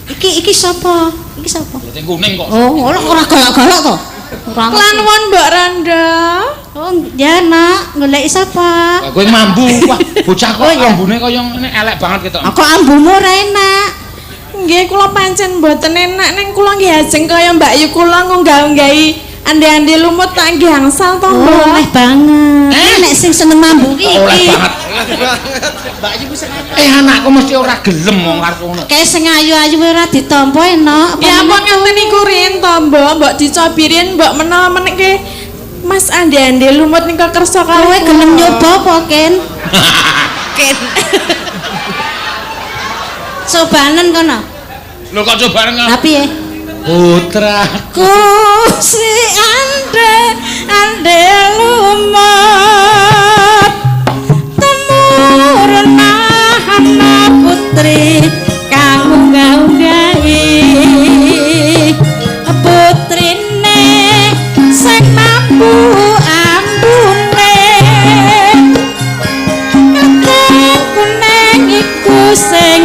Iki iki sapa? Iki sapa? Sing kuning kok. Oh, ora ora galak-galak to. Ora. Kelane won Mbak Randa. Oh, ya nak, goleki sapa? Kowe mambu, wah bocah kok Oh, iya. ambune kaya ngene elek banget ketok. Aku ambumu ora enak. Nggih kula pancen mboten enak ning kula nggih ajeng kaya Mbak Yu kula ngunggah-unggahi ande-ande lumut tak nggih angsal to Oh, Mbak. oleh banget. Nek sing seneng mambu ki Oleh iki. banget. Anakku mesti ora gelem wong karo ngono. Kayak sing ayu-ayu ora ditampa enak. Ya ampun ngaten niku rin to Mbok, mbok dicobirin mbok menawa menike Mas ande-ande lumut nika kersa kalih. Kowe gelem nyoba apa, Ken? Ken. Cobanen kono. Lho kok cobaan Lah piye? Putra Ku si ande ande lumut temurun ana putri kang unggah-unggahi putrine sing mampu ambune keteng kuning iku sing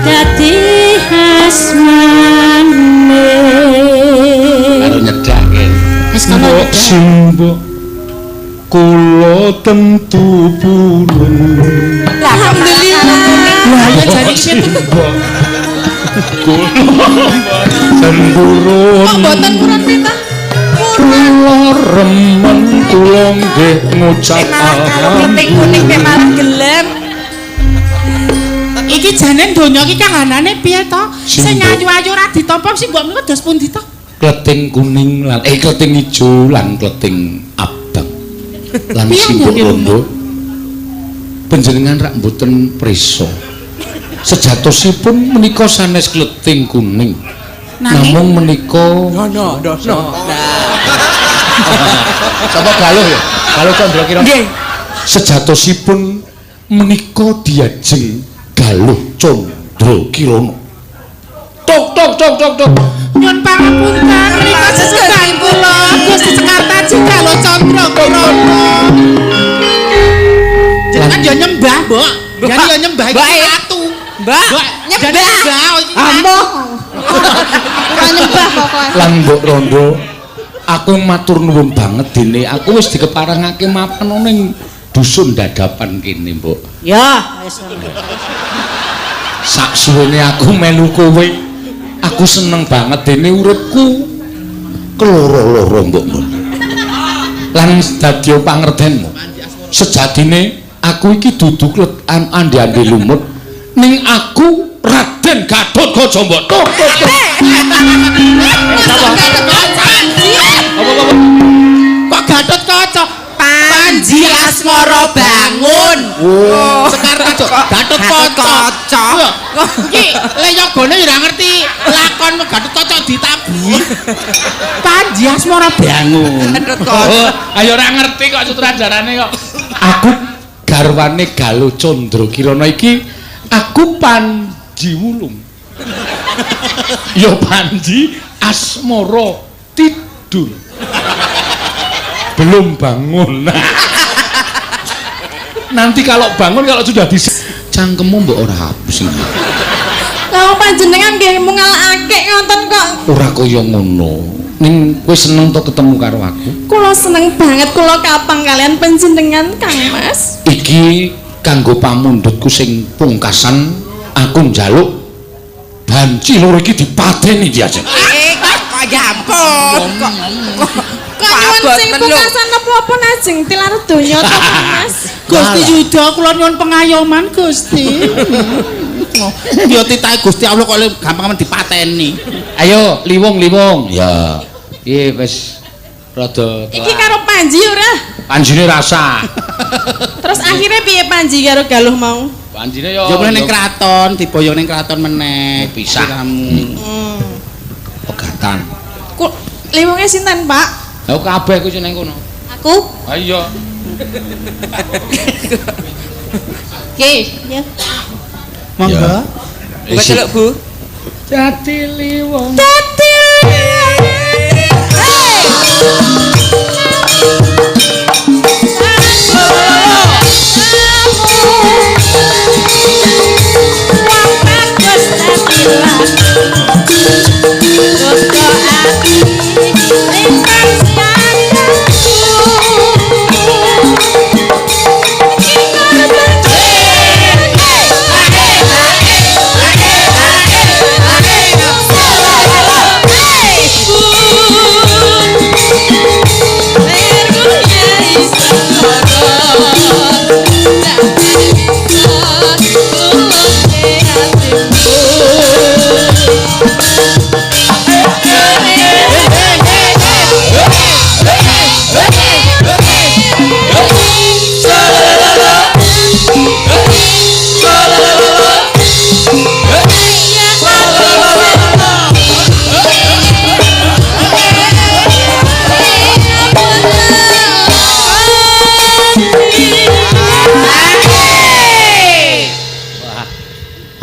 dadi asmane. Karo nyedake. Wis kono Mbok nyedhak. simbok kula tentu purun. Alhamdulillah. Lah ya jane piye to? Simbok kula mboten purun. Kok mboten purun pita? Kula remen kula nggih ngucap Malah karo kleting kuning pe malah gelem. Iki jane donya iki kahanane piye to? Sing Simbok. ayu-ayu ora ditampa sing mbok menika dos pundi to? Kleting kuning lan kleting ijo lan kleting abang. Lan Piye simbok ngene lho, rondo. Panjenengan rak mboten prisa. Sejatosipun menika sanes kleting kuning. Namung menika no no no. Sapa Galuh ya? Galuh Candra Kirana. Nggih. Sejatosipun menika diajeng Galuh Candra Kirana. Tok tok tok tok tok. Nyun pangapunten menika sesedan kula Gusti Sekartaji Galuh Candra Kirana. Jenengan ya nyembah, Mbok. Jenengan ya nyembah iki ratu. Mbak, nyembah. Ambo. Ora nyembah pokoke. Lan Mbok Rondo, aku matur nuwun banget dene aku wis dikeparengake mapan ning dusun dadapan kene, Mbok. Ya, wis. Sak suwene aku melu kowe, aku seneng banget dene uripku keloro-loro, Mbok. Lan dadi pangertenmu. Sejatine aku iki dudu ande-ande lumut ning aku Raden Gatotkaca, Mbok. Tok tok tok. Apa-apa? Kok Gatotkaca? Panji Asmara bangun. Oh. Sekartaji Gatotkaca. Iki le yogane ya ora ngerti lakon Gatotkaca ditabuh. Panji Asmara bangun. Gatotkaca. Ayo ora ngerti kok sutradarane kok. Aku garwane Galuh Candra Kirana iki aku Panji Wulung. Ya Panji Asmara tidur. Belum bangun. Nanti kalau bangun kalau sudah di cangkemmu mbok ora habis. Lah panjenengan nggih mungalake ngoten kok. Ora kaya ngono. Ning kowe seneng to ketemu karo aku? Kula seneng banget, kula kapang kalian panjenengan Kang Mas. Iki kanggo pamundhutku sing pungkasan aku njaluk banci loro iki dipateni diajeng. Kok ya ampun kok kok nyuwun sing pungkasan apa-apa najeng tilar donya to Kang Mas. Gusti Yuda kula nyuwun pengayoman Gusti. Ya titahe Gusti Allah kok gampang men dipateni. Ayo liwung-liwung. Ya. Iki wis rada iki karo Panji ora? Panjine rasa. Terus akhirnya piye Panji karo Galuh mau? Panjine yo ya mulai ning kraton, diboyong ning kraton meneh. Pisah. Kamu. Pegatan. Liwunge sinten, Pak? Lah kabeh ku sing ning kono. Aku? Ha iya. Oke, ya. Monggo. Buka celuk, Bu. Dadi liwung. Dadi liwung.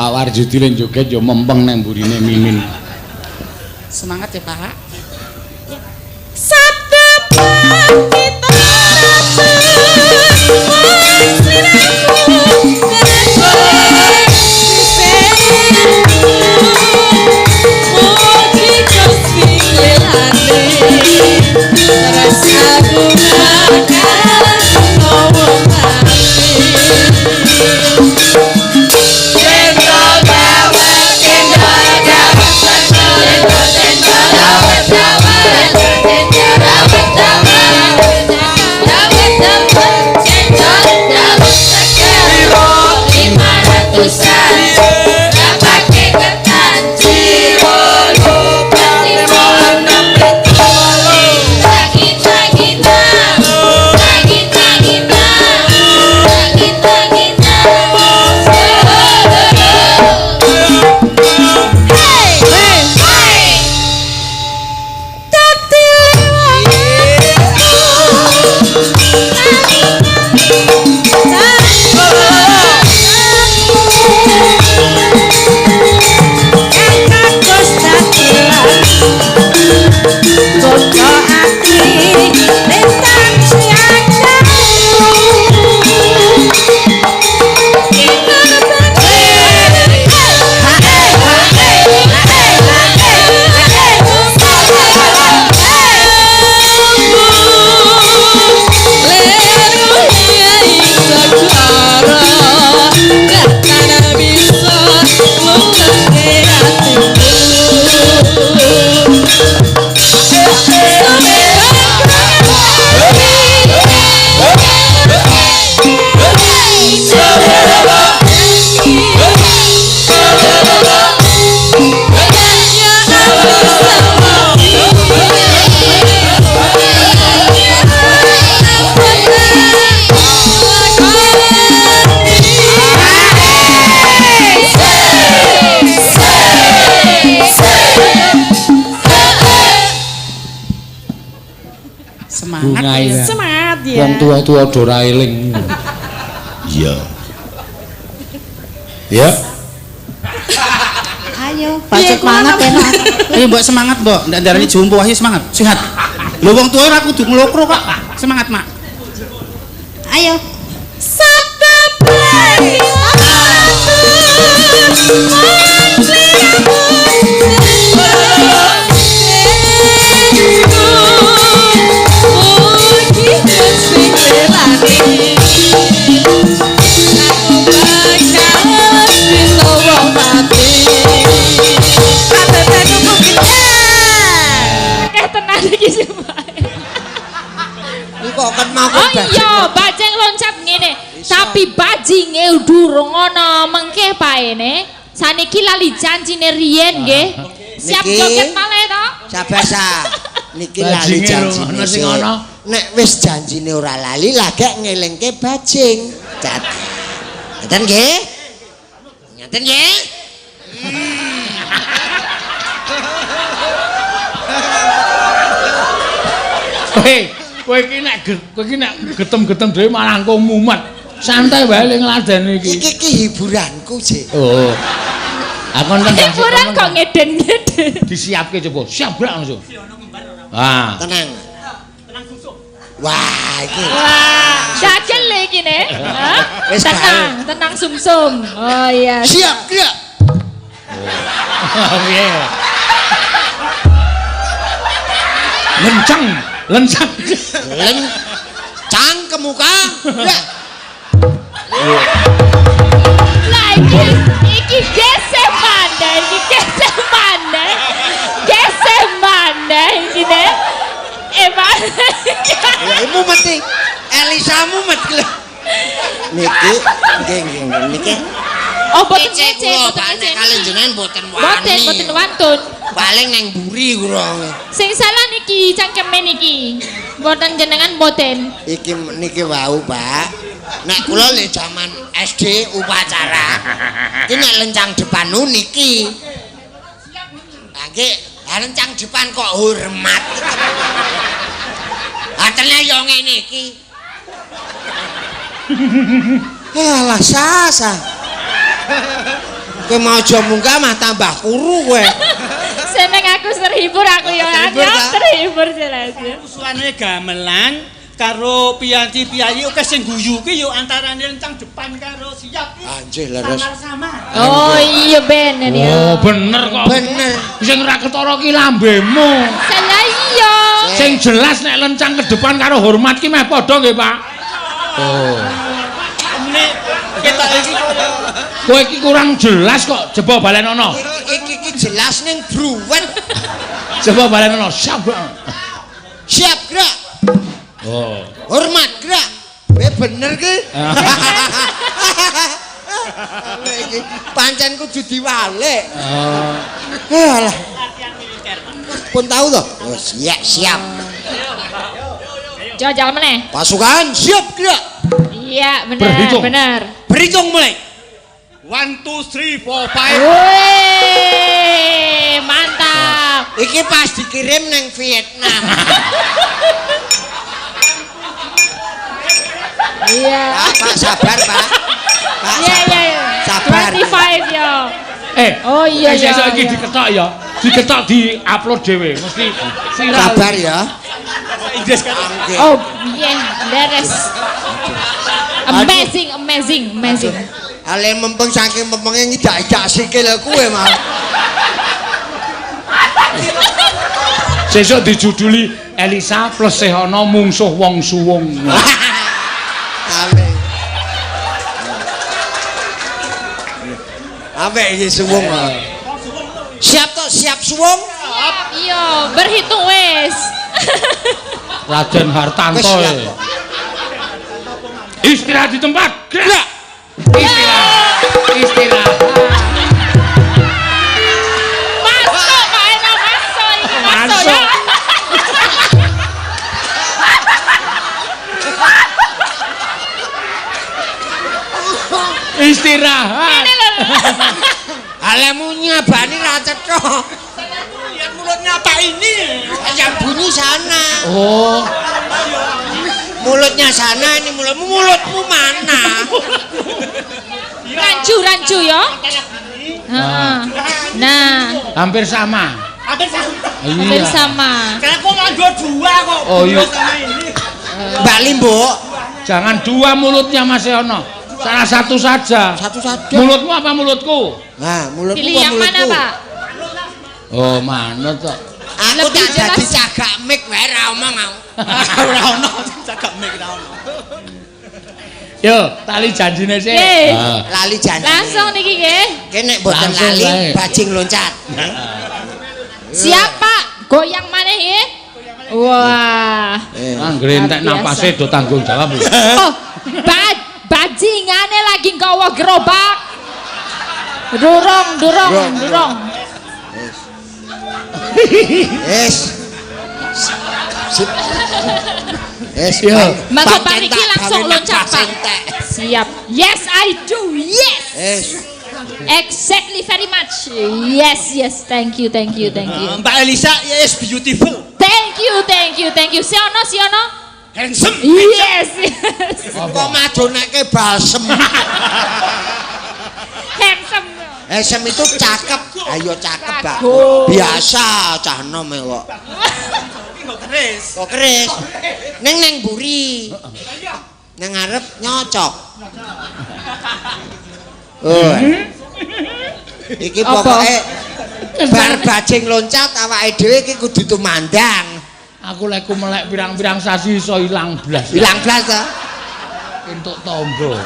Pak Warjudi len joget yo mempeng nang mburine Mimin. Semangat ya, Pak. Satu kita Dawet. Semangat. Bunga Ya. Semangat ya. Wong tua-tua do ra eling. Iya. Ya. Ayo, bacot semangat enak. Ayo mbok semangat, Mbok. Ndak ndarani jumbo, ayo semangat. Sehat. Lho wong tuwa ora kudu nglokro kok. Semangat, Mak. Ayo. Akeh tenan iki sih, Mbak. Iki kok kan mau Oh iya, bajing loncat ngene. Tapi bajinge durung ana mengke paene. Saniki lali janjine riyen nggih. Siap Niki. joget malih to? Sabar sa. Niki lali Bajinge janjine. ono sing sik. ana. Nek wis janjine ora lali lagek ngelingke bajing. Cat. Ngaten nggih? Ngaten nggih? Hei, kowe iki nek kowe iki nek getem-getem dhewe malah engko mumet. Santai wae ning ngladeni iki. Iki ki hiburanku, Jek. Oh. Aku nang Hiburan kok ngeden-ngeden. disiapke coba. Siap gerak langsung. Ah. Tenang. Wah, iki. Wah, jajel iki ne. Hah? Wis Tenang, tenang sumsum. Oh iya. Siap gerak. Oh piye? Lencang, lencang. Lencang ke muka. Gerak. Lah iki iki geseh mandai, iki geseh mandai. Geseh mandai iki ne. Pak. Ya mumet iki. Elisa mumet ki lho. Niki nggih nggih nggih, niki. Oh, boten Ngece ngece, kula, boten Pak, ngece. nek kali jenengan boten wani. Boten, boten wantun. Paling nang mburi kula. Sing salah niki cangkeme niki. Boten jenengan boten. Iki niki wau, Pak. Nek kula le jaman SD upacara. Iki nek lencang depan nu niki. Lah nggih, lah lencang depan kok hormat. Atene yo ngene iki. Alah sasa. Kowe mau aja munggah mah tambah kuru kowe. Seneng aku terhibur aku ya. Terhibur, Aku ta? terhibur jelas. Usulane gamelan karo piyayi-piyayi akeh sing guyu ki yo antarane lencang depan karo siap ki. Anjir leres. Samar-samar. Oh iya bener ya. Oh, bener kok. Bener. Sing ora ketara ki lambemu. Salah iya. Sing jelas nek lencang ke depan karo hormat ki meh padha nggih, Pak. Oh. Nek ketok iki kaya Kowe iki kurang jelas kok. Coba balenono. Iki iki jelas ning bruwet. Coba balenono. Siap. Siap gerak. Oh. Hormat gerak. Kowe bener ki. Iki pancen kudu diwalik. Oh. Alah. Pun tahu toh? Oh, siap, siap. Jajal meneh. Pasukan siap gerak. Iya bener Berhitung. bener. Berhitung mulai. 1 2 3 4 5. Wih, mantap. Iki pas dikirim nang Vietnam. Iya. Pak, Pak sabar, Pak. Pak, Iya iya iya. Sabar. 25 ya. Eh, Oh iya iya. sesuk iki iya. diketok ya. Diketok di-upload dhewe, mesti viral. Sabar ya. Inggris kan. Nggih. Oh iya, beres. Amazing, amazing, amazing. Ale mempeng saking mempenge ngidak-idak sikil kuwe mah. Sesuk dijuduli Elisa plus Sehana mungsuh wong suwung. Ale. Apik iki suwung. Siap to, siap suwung? Iya, berhitung wis. Raden Hartanto. Wis siap kok. Istirahat di tempat. Gerak. Istirahat. Istirahat. Masuk Pak Eno, masuk iki masuk ya. Istirahat. Ini lho. Alemu nyabani ra cetha. Lihat mulutnya Pak ini. Yang bunyi sana. Oh. Mulutnya sana, ini mulutmu, mulutmu mana? Rancu-rancu ya. Heeh. Nah, Hampir sama. Hampir sama. hampir Iya. sama. Karena aku nganggo dua kok. Oh, iya. Sama ini. Mbak Limbuk, Jangan dua mulutnya Mas Yono. Salah satu saja. satu saja. Mulutmu apa mulutku? Nah, mulutmu Pilih apa yang mana, mulutku? Pak? Oh, manut kok. Aku Lebih tak dadi jelas. cagak mik wae ra omong aku. Ora ono cagak mik ora ono. Yo, tali janjine sik. Nggih. Ah. Lali janji. Langsung niki nggih. Kene nek mboten Langsung lali wae. bajing loncat. Siap, Pak. Goyang maneh nggih. Wah. Anggere entek Luar biasa. napase do tanggung jawab lho. Oh, bajingane lagi nggawa gerobak. Durung, durung, Durung, durung. Wis. Sip. Wis. Yo. Mangko Pancen Pak Riki tak langsung gawe loncat, napas Pak. entek. Siap. Yes, I do. Yes. Wis. Exactly very much. Yes, yes. Thank you, thank you, thank you. Mbak Elisa yes beautiful. Thank you, thank you, thank you. Siono, Siono. Handsome. Yes, yes. Kok madoneke balsem. Handsome. Handsome itu cakep. Ayo cakep, Pak. Bagus. Biasa cah nom e kok. Iki kok keris. Kok keris. Ning neng mburi. Nang ngarep nyocok. Oh. Iki Apa? pokoke bar bajing loncat awake dhewe iki kudu tumandang. Aku lekku melek pirang-pirang sasi iso ilang blas. Ilang blas ta. Entuk tombo.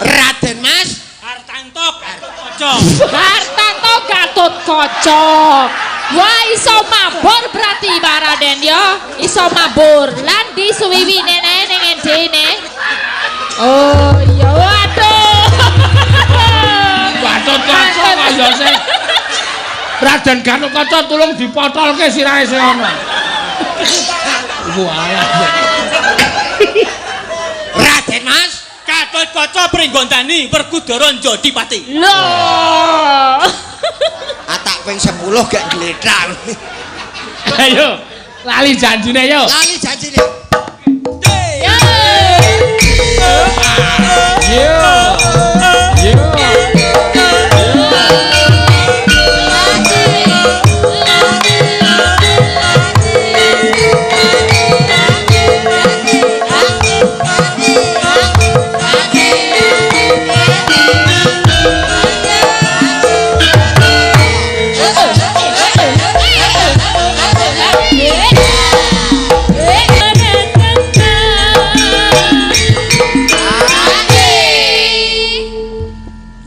Raden Mas, Hartanto Gatotkaca. Hartanto Gatotkaca. Wah, iso mabur berarti Pak Raden ya. Iso mabur. Lan di suwiwi nene ning endene. Oh iya, waduh. Gatotkaca kaya sing Raden Gatotkaca tulung dipotolke sirahe sing ana. Iku alah. Raden Mas, Gatotkaca Pringgondani Werkudara Njodipati. Loh. atak ping 10 gak glethak. Ayo, lali janjine yo. Lali janjine. Yo. Yo.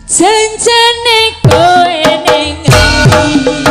Janjane kowe ning ati.